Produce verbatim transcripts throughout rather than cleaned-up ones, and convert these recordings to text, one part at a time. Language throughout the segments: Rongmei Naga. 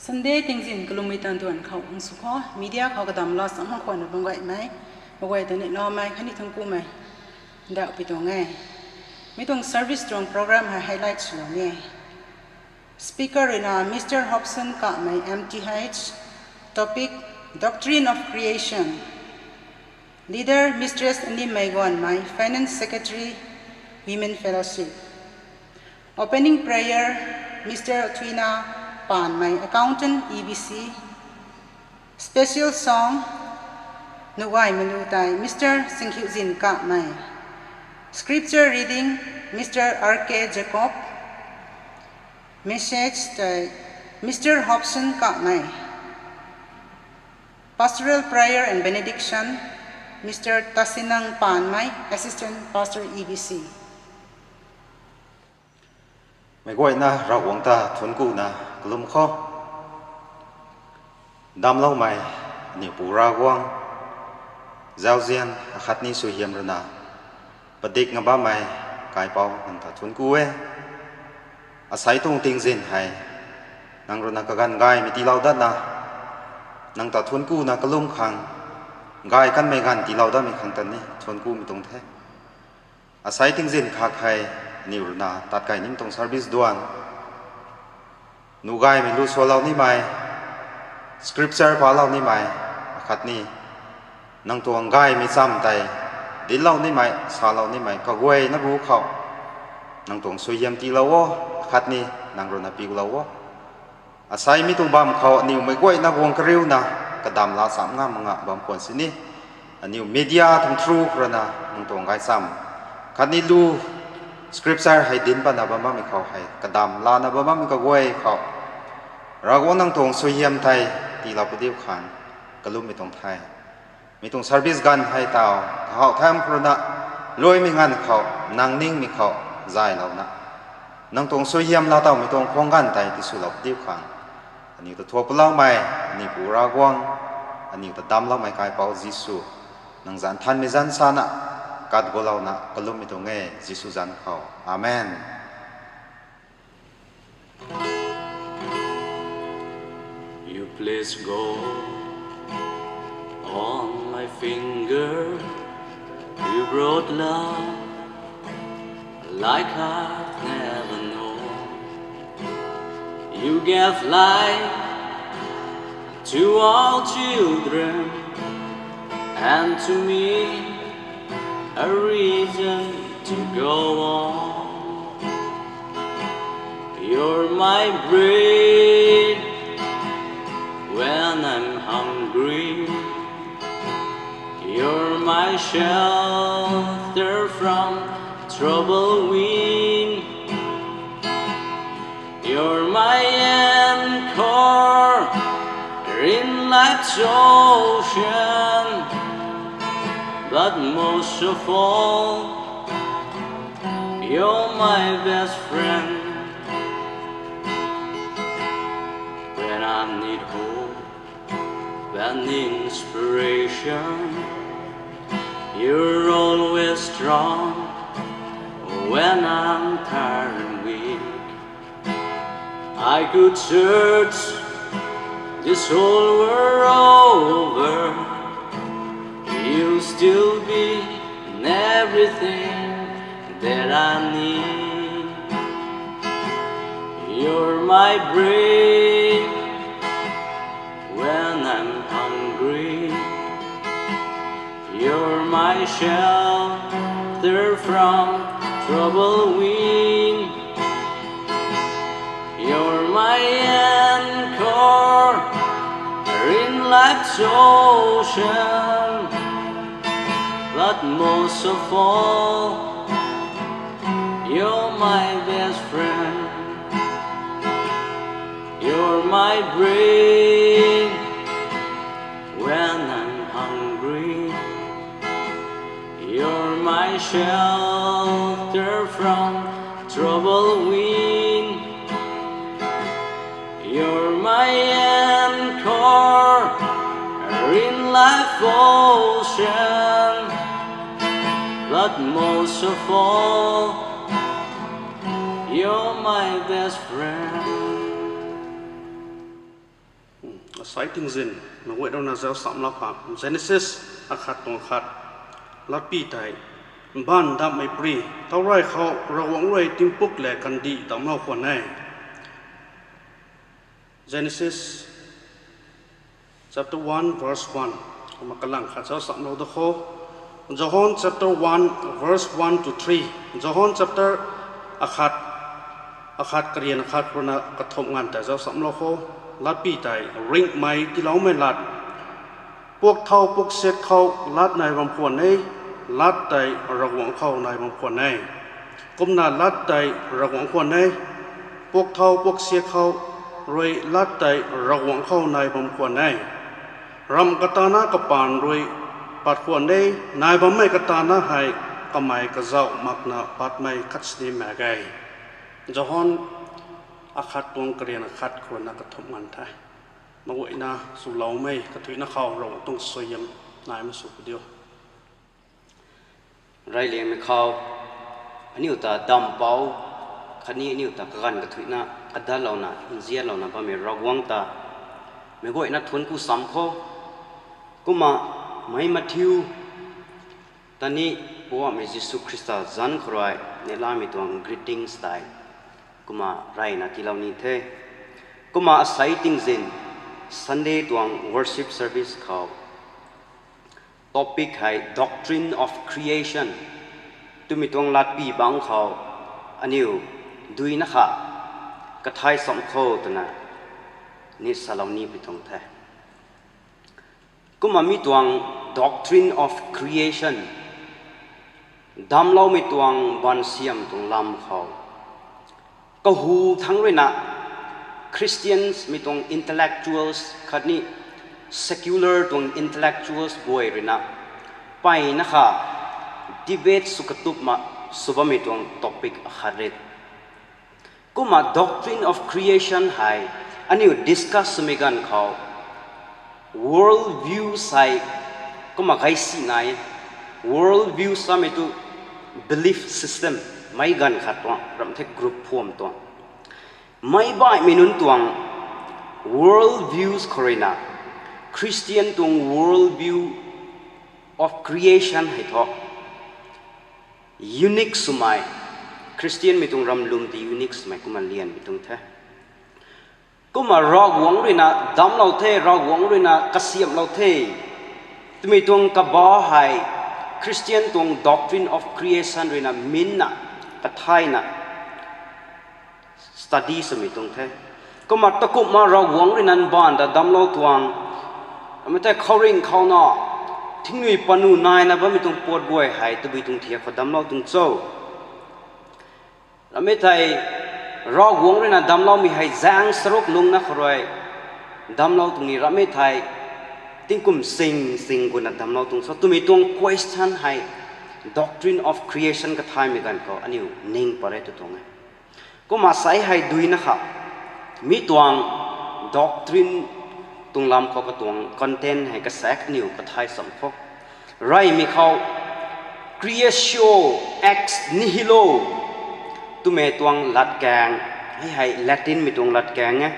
Sunday tingzin kalummei tan duan khou nsw khou media khou kadam la sam khwan na bam gaymei, meic guay ta ni loumei khatni thuanc kumei ndauh pi tuang e. Mi tuang service tuang program hei highlight swlou ni e. Speaker rui na Mister Hobson Kamei, M T H. Topic: Doctrine of Creation. Leader: Mistress Animei Guanmei, Finance Secretary, Women Fellowship. Opening prayer: Mister Thuina Panmei, Accountant, E B C. Special song: Nuh Gaymei Lu tei Mister Singkhiuzin Kamei. Scripture reading: Mister R K Jacob. Message tei Mister Hobson Kamei. Pastoral prayer and benediction: Mister Tasinang Panmei, Assistant Pastor, E B C. Meic guayna Ravguangc ta thuanc kuna kalum khou. Damcloumei aniu Pu Ravguangc, zauzian akhatni suaihiam rui na padik nga bammei Kaipouc, nang ta thuanc ku e. Asei tuang tingzin hei nang rui na kaganv gaymei tiilou datna, nang ta thuanc kuna kalum khang, gay kanmei ganv tiilou datmei khang ta ni thuanc kumei tuang the. Asei tingzin khat hei aniu rui na tat key nimei tuang service duan, nuh gaymei lu salou nimei, scripture palou nimei, akhatni nang tuang gaymei cham tei dinclou nimei, salou nimei kaguayna bu khou nang tuang suaihiam tiilou o, akhatni nang rui na piulou o. Asei mi tuang bam khou aniu meic guayna guang kariuna kadam la sam ngam nga bam khwan sini, aniu media tuang through khou rui na nang tuang gaychamv khatni lu scripture hei dinc patna bam bammei khou hei kadam lana bam bammei kaguay khou Ravguangc nang tuang suaihiam tei tiilou padiu khang kalummei tuang the. Mi tuang service ganv hei taw kahouh tham khou rui na luaimei nganv khou nang ningmei khou zaylouna nang tuang suaihiam laa towmei tuang khwang ganv tei tiswlou padiu khang aniu ta thuak paloumei aniu Pu Ravguangc, aniu ta damcloumei Kaipouc Jisu, nang zanc nthanmei zanc sana kat gulouna kalummei tuang e Jisu zanc khou. Amen. You place gold on my finger. You brought love like I've never known. You gave life to all children, and to me a reason to go on. You're my bread when I'm hungry. You're my shelter from troubled wind. You're my anchor in life's ocean. But most of all, you're my best friend. When I need hope and inspiration, you're always strong when I'm tired and weak. I could search this whole world over, you'll still be in everything that I need. You're my bread when I'm hungry. You're my shelter from troubled wind. You're my anchor in life's ocean. But most of all, you're my best friend. You're my bread when I'm hungry. You're my shelter from troubled wind. You're my anchor in life's ocean. But most of all, you're my best friend. Asai tingzin, meic guayna zauc samlou khang, Genesis akhat tuang khat, latpy tei, mbaanv dammei pri, tauray khou Ravguangc rui tingpuk lev kandih damclou khwan e. Genesis chapter one verse one, kumna kalang khat zauc samlou da kho. John chapter one verse one to three, John chapter akhat, akhat karian akhat rui na kathumh nganv tei zauc samlou kho. Latpy tei, ringhmei tiiloumei lat. Puak thau puak siak khou lat nai bam khwan e, lat tei Ravguangc khou nai bam khwan e. Kumna lat tei Ravguangc khwan e, puak thau puak siak khou rui lat tei Ravguangc khou nai bam khwan e. Ramh katana kapaan rui pat khwan e, nai bammei katana hei kamei kazauh makna patmei khat sini mak ge. John akhat tuang karian akhat khou na kathumh nganv the. Meic guayna swloumei kathuicna khou Ravguangc tuang suaihiam nai ma sw pw diu. Reyliangmei khou, aniu ta dampouc, khatni aniu ta kaganv kathuicna, kadalouna, nzianlouna bammei Ravguangc ta, meic guayna thuanc ku sam kho. Kumna, meic mathiu, ta ni, Poubauhmei Jisu Khrista zanc khou rui neihlamei tuang greetings tei, kumna reyna tiilou ni the. Kumna asei tingzin, Sunday tuang worship service khou, topic hei Doctrine of Creation twmei tuang latpy bangc khou, aniu duina kha, kathay sam kho twna, ni salou ni pui tuang the. Kumna mi tuang Doctrine of Creation, damcloumei tuang baansiam tuang lam khou, kahu thangc ruina, Christians mei tuang intellectuals khatni secular tuang intellectuals guay ruina, mpeyna kha, debate sw katupna, sw bammei tuang topic akhat re. Kumna Doctrine of Creation hei, aniu discuss swmei ganv khou, world view sei, kumna gaysi nai, world view samei tu belief system, meic ganv khat tuang, ramh the group phuam tuang. Meic baihmei nunc tuang world views khou ruina, Christian tuang world view of creation hei thu, unique swmei, Christian mei tuang ramlum tei unique swmei kumna lianmei tuang the. Kumna Ravguangc ruina damclou the, Ravguangc ruina kasiamhlou the twmei tuang kaba hei, Christian tuang Doctrine of Creation ruina minna, kathayna, study swmei tuang the. Kumna takumhna Ravguangc ruina mbaanv ta damclou tuang, ramei tei khouringh khouna, thingnui panu naina bammei tuang puat guay hei tabui tuang thiak khou damclou tuang cho. Ramei tei Ravguangc ruina damcloumei hei zaeng charuk lungna khou rui damclou tuang ni, ramei tei tingkum sing sing guna damclou tuang cho twmei tuang question hei Doctrine of Creation kathaymei ganv khou aniu ning pat re tw tuang e. Kumna asei hei duina kha, mi tuang doctrine tuang lam khou katuang content hei kasaekc aniu kathay sam kho. Reymei khou, Creatio ex nihilo twmei tuang latkaeng, hei hei Latinmei tuang latkaeng e.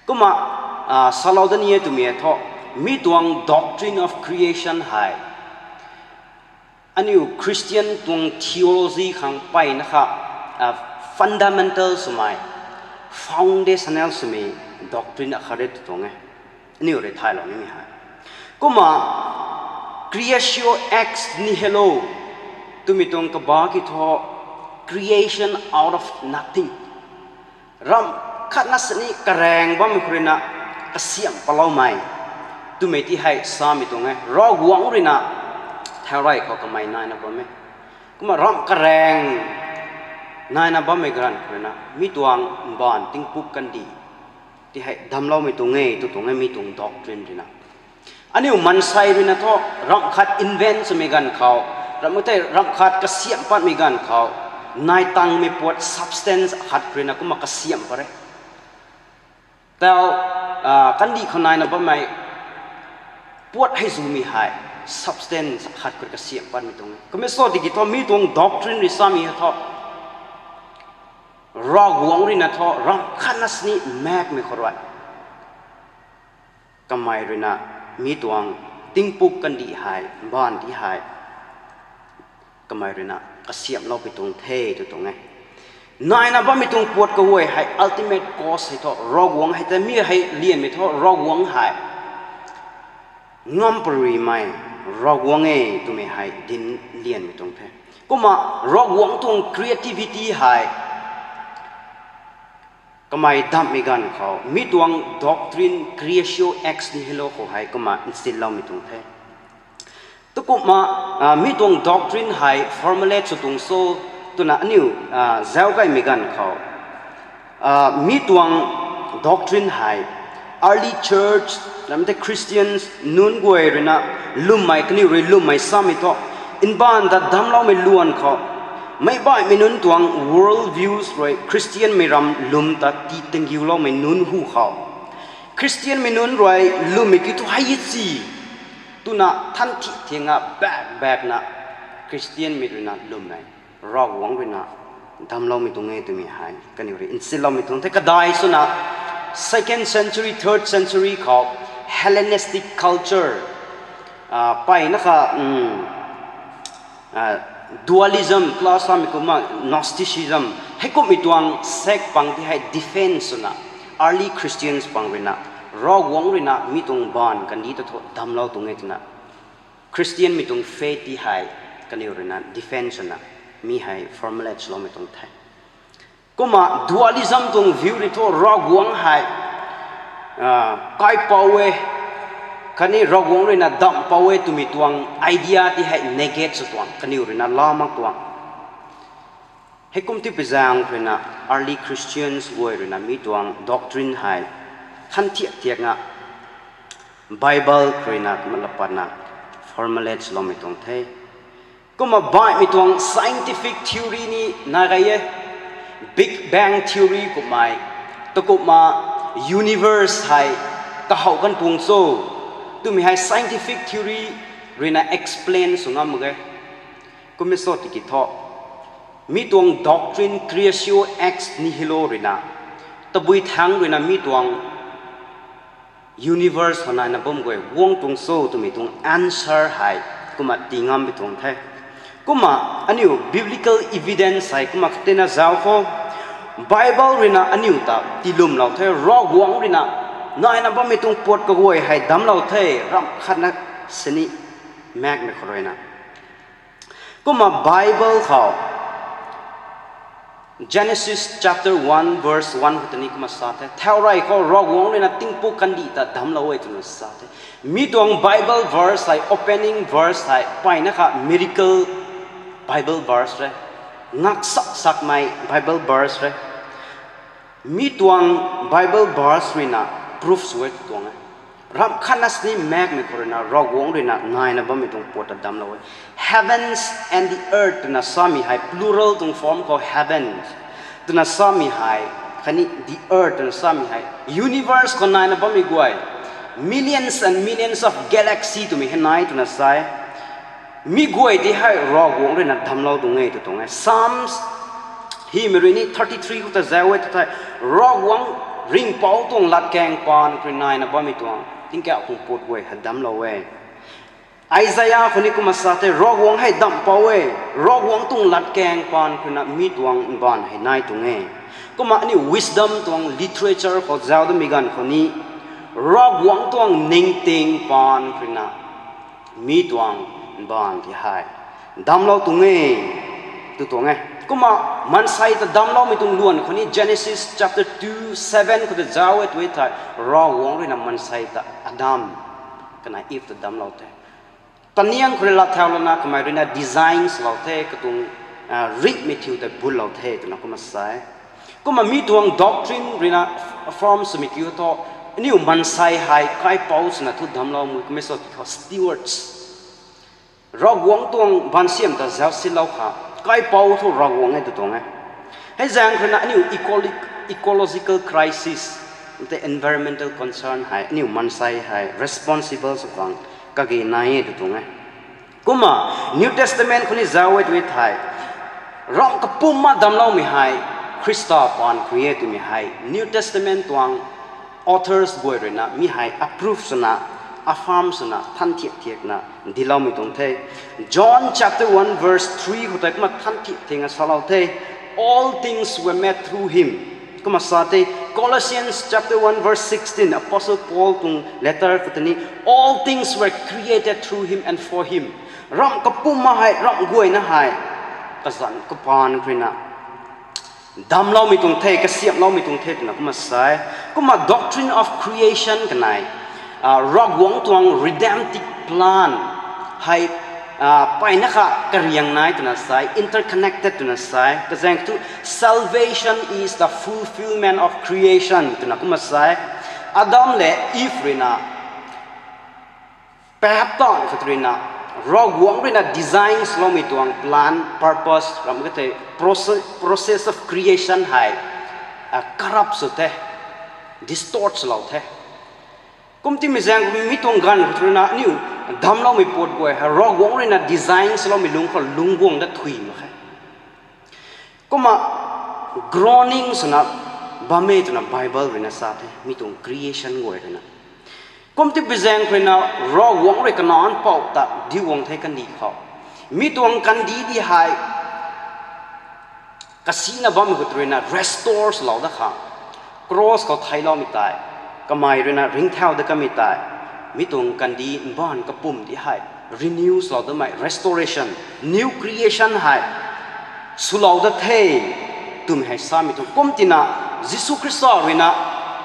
Kumna, salou da ni e twmei thu, mi tuang Doctrine of Creation hei aniu Christian tuang theology khang mpeyna kha, fundamental swmei, foundational swmei doctrine akhat re tw tuang e. Aniu rui thaylou nimei hei, kumna Creatio ex nihilo twmei tuang kaba ki thu, creation out of nothing. Ramh khatna sini karaeng bammei khou ruina kasiamh paloumei twmei ti hei samei tuang e. Ravguangc ruina thaurey khou kamei naina bam e. Kumna ramh karaeng naina bammei ganv khou ruina mi tuang mbaanv tingpuk kandih ti hei damcloumei tuang e tw tuang e mi tuang doctrine ruina. Aniu maansei ruina thu ramh khat invent swmei ganv khou, ramh tei ramh khat kasiamh patmei ganv khou, nai tangmei puat substance akhat ruina kumna kasiamh pat re. Tau, kandih khou naina bammei puat hei zumei hei substance akhat khou kasiamh patmei tuang e. Kumna so tiki thu mi tuang doctrine rui samei hei thu, Ravguangc ruina thu ramh khatna sini makmei khou rui Kamei ruina mi tuang tingpuk kandih hei, mbaanv ti hei, kamei ruina kasiamhloupui tuang the tw tuang e. Naina bammei tuang puat kaguay hei ultimate cause hei thu Ravguangc hei the, mi hei lianmei thu Ravguangc hei ngam paruimei Ravguangc e twmei hei dinc lianmei tuang the. Kumna Ravguangc tuang creativity hei kamei damhmei ganv khou mi tuang doctrine, creatio ex nihilo khou hei kumna nchinloumei tuang the. Tukumna, mi tuang doctrine hei formulate sw tuang cho twna aniu zauc kaimei ganv khou, mi tuang doctrine hei early church, ramh tei Christians nunc guay ruina lwmmei, kaniw rui lwmmei samei thu, mbaanv ta damcloumei luan khou, meic baihmei nunc tuang world views rui Christianmei ram lwm ta tii tangiuloumei nunc hu khou, Christianmei nunc rui lwmmei kiu thu hei e chi twna than thi thianga back backna Christianmei ruina lwmmei Ravguangc ruina damcloumei tuang e twmei hei kaniw rui nchinloumei tuang the. Kadai swna second century, third century khou Hellenistic culture, mpeyna kha dualism, class samei kumna Gnosticism, heikumhmei tuang sect pang ti hei defense swna early Christians pang ruina Ravguangc ruina mi tuang mbaanv kandih ta thu damclou tuang e twna Christianmei tuang faith ti hei kaniw ruina defense swna mi hei formulate swloumei tuang the. Kumna dualism tuang view rui thu Ravguangc hei kaipouc e, khatni Ravguangc ruina damhpouc e twmei tuang idea ti hei negate sw tuang, kaniw ruina laa mak tuang. Heikum tipui zaeng ruina early Christians guay ruina mi tuang doctrine hei khan thiak thiakna Bible khou ruina kumna lapatna formulate swloumei tuang the. Kumna baihmei tuang scientific theory ni nai gay e. Big Bang theory kummei, takumna universe hei kahouh kan tuang cho twmei hei scientific theory ruina explain sw ngam mak ge. Kummei cho tiki thu, mi tuang doctrine creatio ex nihilo ruina, tabui thangc ruina mi tuang universe khou naina bam guay guang tuang cho twmei tuang answer hei kumna tii ngam pi tuang the. Kumna aniu biblical evidence hei kumna katina zauc khou, Bible ruina aniu ta tiilwmlou the, Ravguangc ruina naina bammei tuang puat kaguay hei damclou the, ramh khatna sini maekmei khou ruina. Kumna Bible khou Genesis chapter one verse one khou tei ni kumna sa the, thaurey khou Ravguangc ruina tingpuk kandih ta damclou e twna sa the. Mi tuang Bible verse hei, opening verse hei mpeyna kha miracle Bible verse re, ngaksak sakmei Bible verse re. Mi tuang Bible verse ruina proof sw e tw tuang e. Ramh khatna sini maekmei khou ruina Ravguangc ruina naina bammei tuang puat ta damclou e. Heavens and the earth twna samei hei plural tuang form khou heavens twna samei hei, khatni the earth twna samei hei universe khou naina bammei guay, millions and millions of galaxy twmei hei nai twna sa e. Mi guay ti hei Ravguangc ruina damclou tuang e tw tuang e. Psalms hymei rui ni thirty three khou ta zauc e tw thei, Ravguangc ringhpouc tuang latkaeng paan khou rui naina bammei tuang tingkauh khang puat guay hei damclou e. Isaiah khou ni kumna sa the, Ravguangc hei damhpouc e, Ravguangc tuang latkaeng paan khou ruina mi tuang mbaanv hei nai tuang e. Kumna aniu wisdom tuang literature khou zauc damei ganv khou ni, Ravguangc tuang ningting paan khou ruina mi tuang mbaanv ti hei damclou tuang e tw tuang e. Kumna maansei ta damcloumei tuang luan khou ni Genesis chapter two seven khou ta zauc e tw thei, Ravguangc ruina maansei ta Adam khatni Eve ta damclou the. Taniang khou rui lat thau lana kamei ruina design swlou the, katuang ringhmei thiu tei butlou the twna kumna sa e. Kumna mi tuang doctrine ruina affirm swmei kiu thu, aniu maansei hei kaipouc swna thu damclou mui kummei cho ti thu stewards, Ravguangc tuang baansiam ta zauc silou kha, kaipouc thu Ravguangc e tw tuang e. Hei zaeng khou ruina aniu ecological crisis, tei environmental concern hei aniu maansei hei responsible sw khang kage nai e tw tuang e. Kumna New Testament khou ni zauc e tw thei, ramh kapumna damcloumei hei Khrista paan khou e twmei hei New Testament tuang authors guay ruina mi hei approve swna, affirm swna than thiak thiakna diloumei tuang the. John chapter one verse three khou tei kumna than thiak thiakna salou the, All things were made through him. Kumna sa the, Colossians chapter one verse sixteen, Apostle Paul tuang letter khou tei ni, All things were created through him and for him. Ramh kapumc hei, ramh guayna hei kazanc kapaan khou ruina damcloumei tuang the, kasiamhloumei tuang the twna kumna sa e. Kumna doctrine of creation kanei, Ravguangc tuang redemptive plan hei mpeyna kha kariang nai twna sa e, interconnected twna sa e. Kazaeng thu, salvation is the fulfilment of creation twna kumna sa e. Adam le Eve ruina paap taanv khou ruina, Ravguangc ruina design swloumei tuang plan, purpose, ram ka tei process, process of creation hei corrupt sw the, distort swlou the. Kumtimei zaeng mi tuang ganv khou ruina aniu damcloumei puat guay hei Ravguangc ruina design swloumei lungc khou lungc guang dat thuy mak khe. Kumna groaning swna bam e twna Bible ruina sa the, mi tuang creation guay ruina. Kumtipui zaeng khou ruina Ravguangc rui Kanan pouc ta diu guang the kandih khou. Mi tuang kandih di hei kasina bammei khou ruina restore swlou dat khang, cross khou theicloumei tei, kamei ruina ringcthau dat kamei tei, mi tuang kandih mbaanv kapumc di hei renew swlou datmei, restoration, new creation hei swlou dat the twmei hei samei tuang. Kumtina Jisu Khrista ruina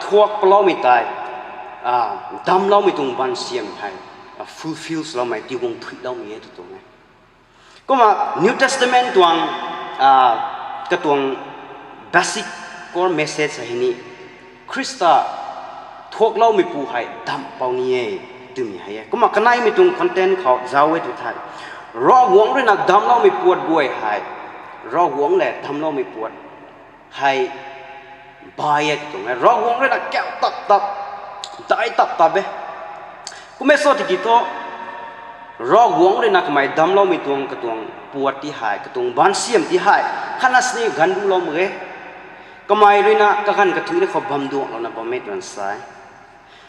thuak paloumei tei damcloumei tuang baansiam hei fulfill swloumei, diu guang thuiloumei e tw tuang e. Kumna New Testament tuang katuang basic core message hei ni, Khrista thuakloumeipu hei damh pou ni e twmei hei e. Kumna kaneimei tuang content khou zauc e tw thei, Ravguangc ruina damcloumei puat guay hei Ravguangc le damcloumei puat hei bai e tw tuang e. Ravguangc ruina kau tap tap, dai tap tap e. Kum e sa tiki thu, Ravguangc ruina kamei damcloumei tuang katuang puat ti hei, katuang baansiam ti hei khatna sini ganv dulou mak e. Kamei ruina kaganv kathuicna khou bam duanglouna bam e twna sa e.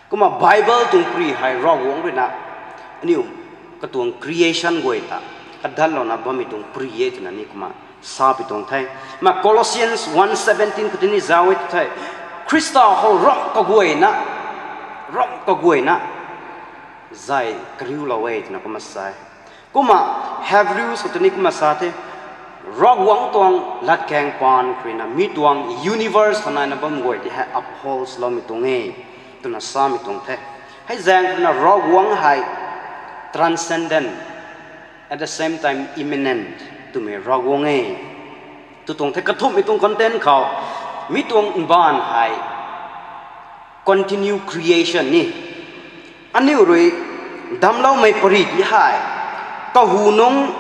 Kumna Bible tuang pri hei Ravguangc ruina aniu katuang creation guay ta kadatlouna bammei tuang pri e twna ni kumna sapui tuang the. Kumna Colossians one seventeen khou tei ni zauc e tw thei, Khrista khou ramh kaguayna, ramh kaguayna zay kariulou e twna kumna sa e. Kumna Hebrews khou tei ni kumna sa the, Ravguangc tuang latkaeng paan khou ruina mi tuang universe khou naina bam guay ti hei uphold swloumei tuang e twna samei tuang the. Hei zaeng khou ruina Ravguangc hei transcendent, at the same time immanent twmei Ravguangc e tw tuang the. Kathumhmei tuang content khou, mi tuang mbaanv hei continue creation ni, aniu rui damcloumei pary ti hei, kahu nungc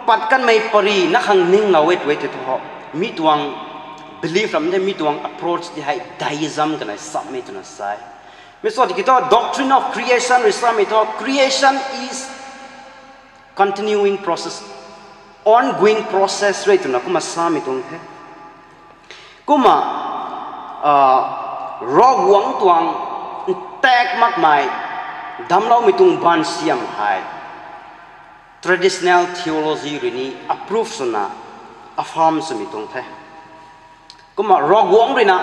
pat kanmei pary na khang ninglou e tw e tw thu, mi tuang belief ram the, mi tuang approach ti hei deism kanei sammei twna sa e. Mi sa tiki thu doctrine of creation rui samei thu, creation is continuing process, ongoing process rui twna kumna samei tuang the. Kumna Ravguangc tuang ntak makmei damcloumei tuang baansiam hei traditional theology rui ni approve swna affirm swmei tuang the. Kumna Ravguangc ruina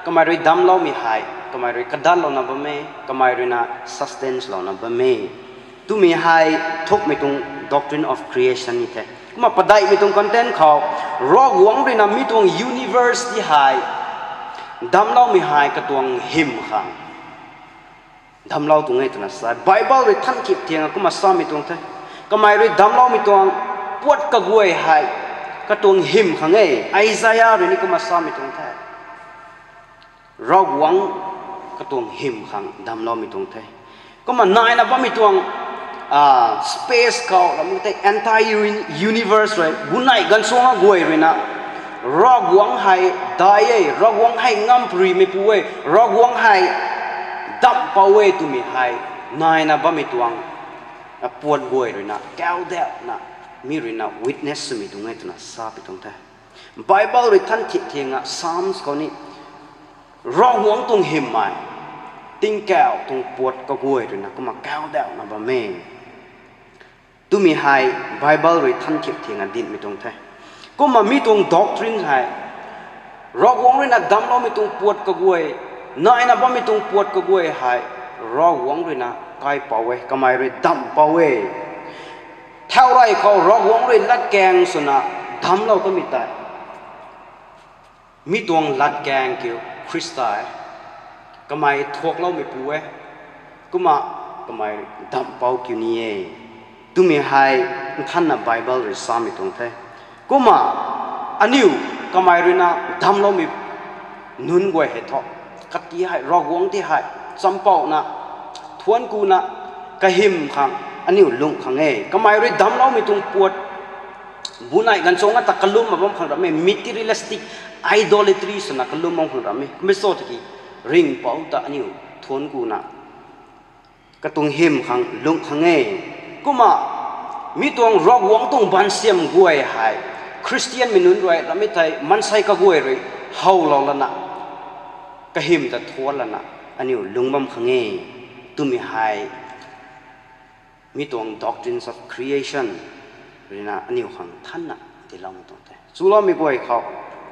kamei rui damcloumei hei kamei rui kadatlouna bam e, kamei ruina sustain swlouna bam e twmei hei thukmei tuang doctrine of creation ni the. Kumna padeihmei tuang content khou, Ravguangc ruina mi tuang universe ti hei damcloumei hei katuang hym khang damclou tuang e twna sa e. Bible rui than thip thianga kumna samei tuang the. Kamei rui damcloumei tuang puat kaguay hei katuang hym khang e. Isaiah rui ni kumna samei tuang the. Ravguangc katuang hym khang damcloumei tuang the. Kumna naina bammei tuang space khou ram tei entire universe rui bunei ganvsuangc guay ruina Ravguangc hei dai e, Ravguangc hei ngamparymeipu e, Ravguangc hei damh pou e twmei hei naina bammei tuang puat guay ruina kau dana mi ruina witness swmei tuang e twna sapui tuang the. Bible rui than thip thianga Psalms khou ni Ravguangc tuang hymei, tingkauh tuang puat kaguay ruina kumna kaw dauhna bam e twmei hei Bible rui than thip thing a dinmei tuang the. Kumna mi tuang doctrine hei, Ravguangc ruina damcloumei tuang puat kaguay, naina bammei tuang puat kaguay hei, Ravguangc ruina kaipouc e, kamei rui damhpouc e. Thau rey khou Ravguangc rui latkaeng swna damclou kamei tei, mi tuang latkaeng kiu Khrista e, kamei thuakloumeipu e, kumna kamei damhpouc kiu ni e twmei hei nthanna Bible rui samei tuang the. Kumna aniu kamei ruina damcloumei nunc guay hei thu, kati hei Ravguangc ti hei champouhna, thuanckuna, kahym khang aniu lungh khang e. Kamei rui damcloumei tuang puat bunei ganv chung a ta kalum bam khang ram e, materialistic idolatry swna kalum bam khang ram e. Kumei cho tiki ringhpouc ta aniu thuanckuna katuang hym khang lungh khang e. Kumna mi tuang Ravguangc tuang baansiam guay hei Khristianmei nunc rui rammei thei maansei kaguay rui howlou lana, kahym ta thuan lana aniu lungh bam khang e twmei hei mi tuang doctrines of creation ruina aniu khang thanna tiiloumei tuang the. Chuloumei guay khou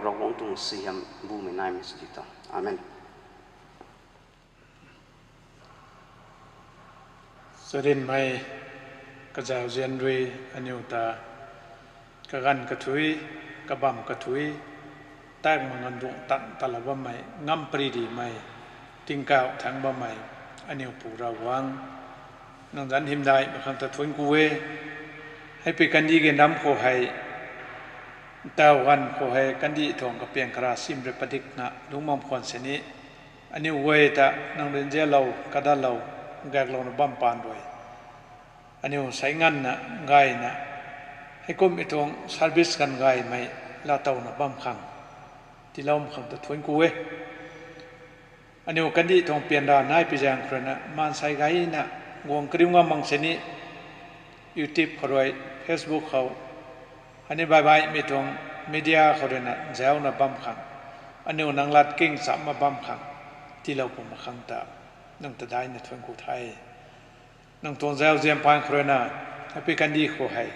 Ravguangc tuang suaihiam bumei naimei sw di tuang. Amen. Charynmei kazauzian rui aniu ta kaganv kathui, kabamv kathui, tak ma nganvduang tan talou bammei, ngam pary rimei, tingkauh thangc bammei aniu Pu Ravguangc, nang zanc hymdaihmei khang ta thuanc ku e. Hei pui kandih ge nam khou hei, ntaw ganv khou hei kandih tuang kapiang kara sim rui padikna lungc bam khwan sini, aniu guay ta nang rui nzianlou, kadatlou, gaklouna bam paan rui aniu sei nganvna, gayna, heikumhmei tuang service ganv gaymei laatowna bam khang tiiloumei khang ta thuanc ku e. Aniu kandih tuang pianra nai pi zaeng khou ruina maansei gayna guang kariu ngam mang sini, YouTube khou rui, Facebook khou, ani baihbaihmei tuang media khou ruina zauna bam khang, aniu nang lat king chamna bam khang tiilou pum mak khang ta nang ta daina thuanc ku the. Nang tuang zauzian paan khou ruina, hei pui kandih khou hei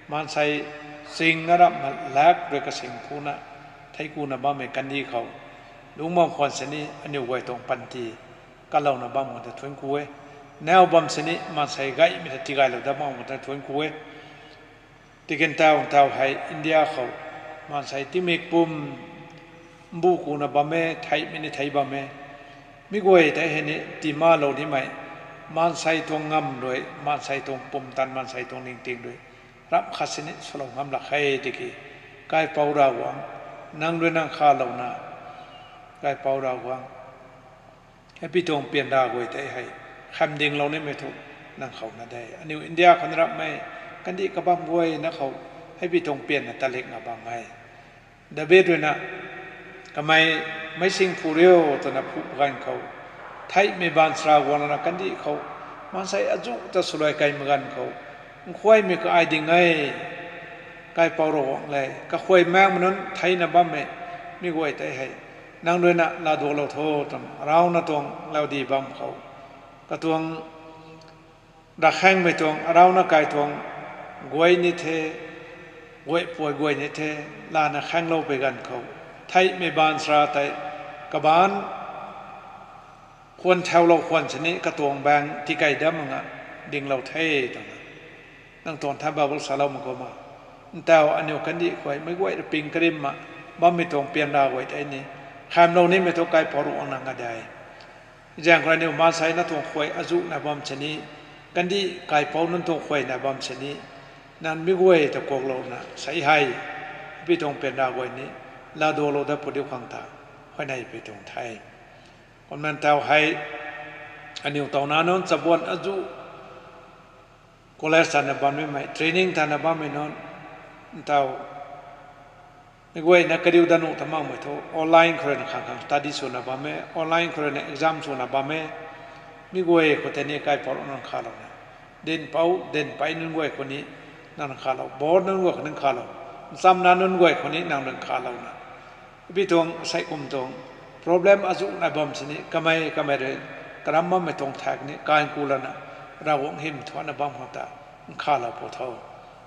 maansei singna ramhna lak rui kasing phuna, thei kuna bammei kandih khou lungc bam khwan sini aniu guay tuang panty kalouna bam khang ta thuanc ku e. Nau bam sini maansei gaymei ta tigaylou dat bam khang ta thuanc ku e. Tiki ntaw ntaw hei India khou maansei tingmik pum mbu kuna bam e, theihmei ni thei bam e. Mi guay tei hei ni tiimalou nimei, maansei tuang ngam rui, maansei tuang pumtan, maansei tuang ningting rui ramh khat sini swlou ngam lak khe tiki, Kaipouc Ravguangc, nang rui nang khalouna, Kaipouc Ravguangc, hei pui tuang pianra guay tei hei khamdinglou nimei thu nang khou na de. Aniu India khou na rapmei kandih kabamv guayna khou hei pui tuang pianna talikna bam e. David ruina, kamei meicsing phu riu twna phu ganv khou, theihmei baanchara guangna kandih khou maansei azuh ta swluai kaimei ganv khou, nkhuaymei ka ai ding e, Kaipouc Ravguangc le, kakhuay maengmei nunc theina bammei mi guay tei hei nang ruina laaduaklou tho twna arauna tuang laudi bam khou, katuang ravkhaengmei tuang arauna kai tuang guay ni the, guay puai guay ni the, lana khaenglou pui ganv khou, theihmei baanchara tei kabaanc khwan thaulou khwan sini katuang baeng tikei dam nga dinglou the twna nang tuang tha Bible salou mak kumna, ntaw aniu kandih khuay meic guay ra ping karimna bammei tuang pianra guay tei ni khamlou nimei thu Kaipouc Ravguangc nang a de. Zaeng khou aniu maansei na tuang khuay azuhna bam sini, kandih Kaipouc nunc tuang khuayna bam sini, nang mi guay ta kuaklouna sei hei, pui tuang pianra guay ni laaduaklou dat pu diu khang ta huayney pui tuang the. Kumna ntaw hei aniu tawna nunc chabuan azuh college tana bammei, training tana bammei nunc, ntaw mi guayna kariu dat nuh ta makmei thu online khou ruina khang khang study swna bam e, online khou ruina exam swna bam e. Mi guay khou tei ni Kaipouc Ravguangc nang khalouna, dinhpouc dinhpei nunc guay khou ni nang khalou, board nunc guay khou nang khalou, nchamna nunc guay khou ni nang nang khalouna, pui tuang sei kum tuang Problem azuh nai bam sini kamei kamei rui karam bammei tuang thak ni kaanku lana Ravguangc hym thuanna bam khang ta nkhavlou pu tho.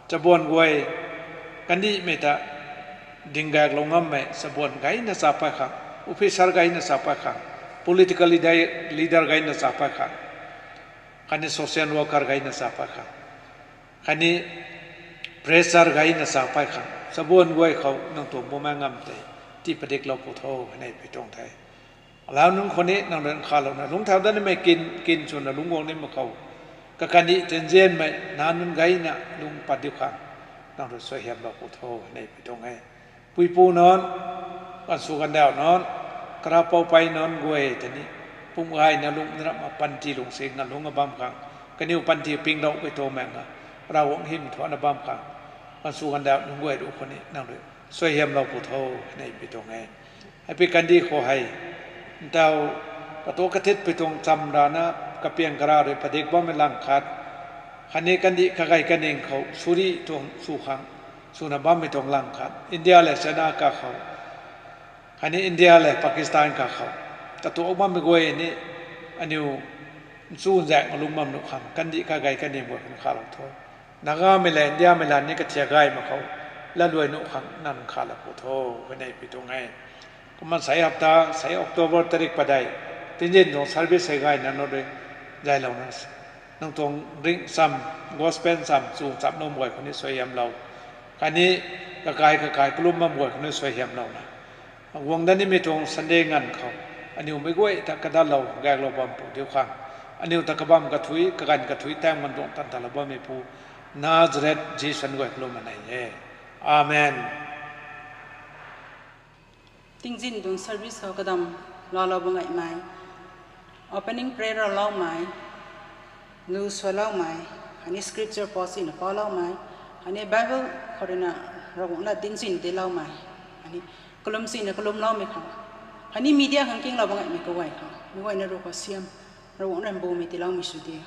Chabuan guay kandihmei ta dinggaeklou ngammei chabuan gayna cha pat khang, officer gayna cha pat khang, political leader, leader gayna cha pat khang, khatni social worker gayna cha pat khang, khatni preacher gayna cha pat khang, chabuan guay khou nang tuang bumaengh ngam tei tii padiklou pu tho hei neipui tuang the. Alau nunc khou ni nang rui nkhavlouna lungcthau dat nimei kin, kin swna lungc guang nimei khou, kakandih tinzianmei nac nunc gayna lung pat diu khang nang rui suaihiamlou pu tho hei neipui tuang e. Puipu nunc, gansw gandauh nunc, karapou pei nunc guay ta ni pum gayna lungc na ramh panty lungc si ngalungc a bam khang, kaniw panty pingdauh key tuang maengna Ravguangc hym thuanna bam khang, gansw gandauh nunc guay ruc khou ni nang rui suaihiamlou pu tho hei neipui tuang e. Hei pi kandih khou hei ntau katuak kathitpui tuang cham rana kapiang kara rui padik bammei lang khat, khatni kandih kagay kaning khou suri tuang sw khang, swna bammei tuang lang khat, India le China kakhou, khatni India le Pakistan kakhou katuak bammei guay ni aniu nchunzaek malung bam nuh khang kandih kagay kaning guay khang nkhavlou tho. Nagamei le Indiamei lan ni kathiak gay mak khou latluai nuh khang nang nkhavlou pu tho hei neipui tuang e. Kumna sei hapta, sei October tarik padeih, tinzin tuang service hei gayna nang rui zaylouna nang tuang ringh cham, gospel cham chu chamlou guay khou ni suaihiamlou, khatni kakai kakai kalum bam guay khou ni suaihiamlouna guang dat nimei tuang Sunday nganv khou aniu meic guay ta kadatlou gaeklou bam pu diu khang, aniu ta kabam kathuic, kaganv kathuic taeng man tuang tan talou bammei pu Nazareth Jisu guay kalum a nei e. Amen. Tingzin tuang service khou kadam laalou bam ngaimei, opening prayer louloumei, lu sualoumei, khatni scripture passage na paloumei, khatni Bible khou ruina Ravguangc lat tingzin tiiloumei, khatni kalum sina kalumloumei khou, khatni media khang kinglou bam ngaimei kaguay khou meic guayna ruc khou siam, Ravguangc rui mbumei tiiloumei sw di.